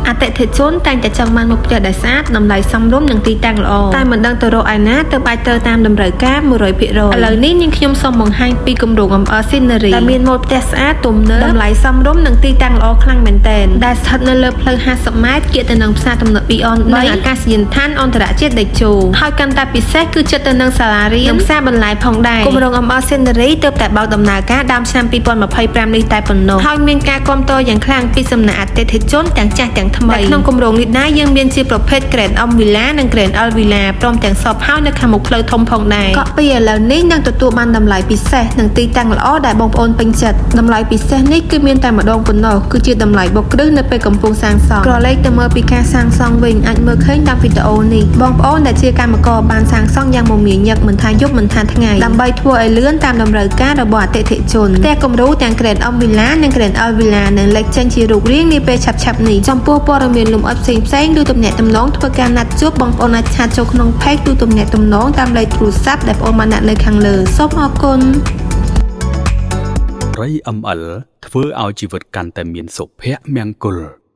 អតិថិជនតែងតែចង់បានមុខផ្ទះដែលស្អាតតម្លៃសមរម្យនិងទីតាំងល្អតែមិនដឹងទៅរកឯណាទើបអាចត្រូវតាមតម្រូវការ100%ឥឡូវនេះនាងខ្ញុំសូមបង្ហាញពីគម្រោង ML Scenery ដែលមានម៉ូដផ្ទះស្អាតទំនើបតម្លៃសមរម្យនិងទីតាំងល្អខ្លាំងមែនទែនដែលស្ថិតនៅលើផ្លូវ50ម៉ែត្រគៀកទៅនឹងផ្សារទំនើប Aeon 3និងអាកាសយានដ្ឋានអន្តរជាតិតេជោហើយកាន់តែពិសេសគឺជិតទៅនឹងសាលារៀននិងផ្សារបន្លែផងដែរគម្រោង ML Scenery ទើបតែបើកដំណើរការដើមឆ្នាំ2025នេះតែប៉ុណ្ណោះហើយមានការគាំទ្រយ៉ាងខ្លាំងពីសំណាក់អតិថិជនទាំងចាស់ទាំងថ្មីក្នុងគម្រោងនេះដែរយើងមានជាប្រភេទ Grand M Villa និង Grand L Villa ព្រមទាំង shop house នៅខាងមុខផ្លូវធំផងដែរកក់ពីឥឡូវនេះនឹងទទួលបានតម្លៃពិសេសនិងទីតាំងល្អដែលបងប្អូនពេញចិត្តតម្លៃពិសេសនេះគឺមានតែម្ដងប៉ុណ្ណោះគឺជាតម្លៃបុកគ្រឹះនៅពេលកំពុងសាងសង់ក្រឡេកទៅមើលពីការសាងសង់វិញអាចមើលឃើញតាមវីដេអូនេះបងប្អូនដែលជាកម្មករបានសាងសង់យ៉ាងមមាញឹកមិនថាយប់មិនថាថ្ងៃដើម្បីធ្វើឲ្យលឿនតាមតម្រូវការរបស់អតិថិជនផ្ទះគំរូទាំង Grand M Villa និង Grand L Villa នឹងលេចចេញជារូបរាងនាពេលឆាប់ៗនេះចំពោះព័ត៌មានលម្អិតផ្សេងៗឬទំនាក់ទំនងធ្វើការណាត់ជួបបងប្អូនអាច chat ចូលក្នុង page ឬទំនាក់ទំនងតាមលេខទូរស័ព្ទដែលបងប្អូនបានដាក់នៅខាងលើសូមអរគុណ។ រៃ ML ធ្វើឲ្យជីវិតកាន់តែមានសុភមង្គល។